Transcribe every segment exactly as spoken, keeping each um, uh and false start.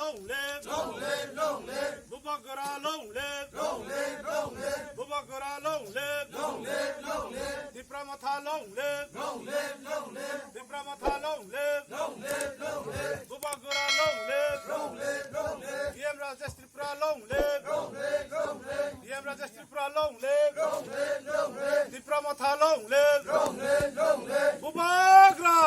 Long live! Long live! Long live! Bubagra long live! Long live! Long live! Bubagra long live! Long live! Long live! Tipra Motha long live! Long live! Long live! Tipra Motha long live! Long live! Long live! Bubagra long live! Long live! Long live! P M Rajesh Tripura long live! Long live! Long live! P M Rajesh Tripura long live! Long live! Long live! Tipra Motha long live! Long live! Long live! Bubagra!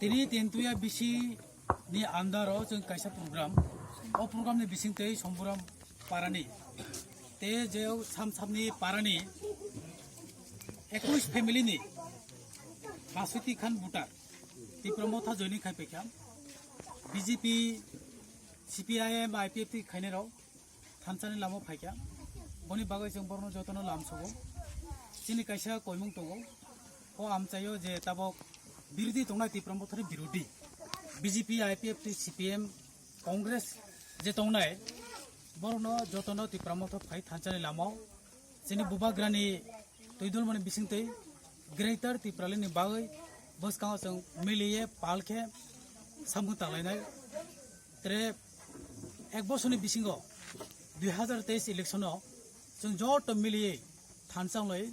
Tini Tentuya bisi ni andaro chwng kaisa program. O program ni bisingtwi Somburam parani. Te je sam samni parani ekwis family ni Maswiti Khan voter Tipra Motha joining khai paikha. B J P, C P I M, I P F T khainai rok thansani lama phaikha. Boni bagwi chwng borokno jotono lamsogo. Chini kaisa koimung tongo. O amchaio je tabok birodhi tongnai Tipra Mothani birodhi. B J P, I P F T, C P M, Congress je tongnai borokno jotono Tipra Motha phai thansani lamao. Chini bubagrani twi dulmani bisingtwi Greater Tipralandni bagwi bwskango chwng miliye pal khe samung tanglainai. Tere ek bosorni bisingo dui hazar teis election o chwng joto miliye thansa onglai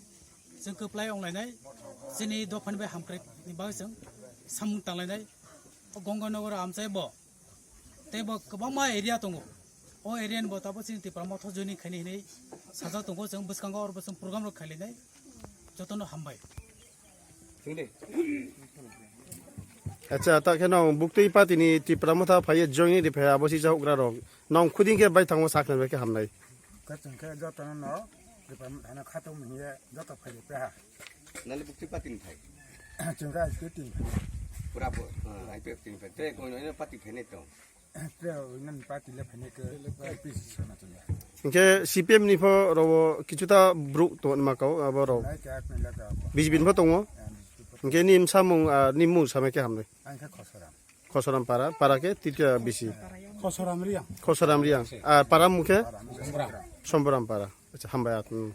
chwng kwplai onglainai chini dophani bai hamkrai ni bagwi chwng samung tanglainai. O Gonganagar amchai bo tei bo kwbangma area tongo. O area ni bo tabuk chini Tipra Motha joining khaini hinwi sajak tongo, chwng bwskango oro bo chwng program rok khailainai. Jotono hambai. Acha, ta khe nong buktwi party ni Tipra Motha phaiye joining ri phai abo si chahukra rok. Nong khuding khe bai thango sakna bai khe hamnai. Khe chwng khe jotono no Tipra Motha no khatung hinye joto phai ri phai ha. Nali buktwi party ni phai. Chwng khe I P F T ni phai. Pura bo, ah, I P F T ni phai. Te kono ino party phai nai tong. Te nani party le phai nai khe I P C sana chwng ya. Hingke C P M ni pho robo kichuta bruk tong ma kau abo rok. Nai khe ak nai la ka abo. B J P ni pho tongo. Ah, B J P pho. Hingke ni samung, ah, ni mung samai khe hamnai. Ang khe Khosoram. Khosoram para, para khe Titya bisi. Khosoram Riang. Khosoram Riang. Ah, para mung khe? Para mung khe Somboram. Somboram para. Acha, hambai at. Hmm.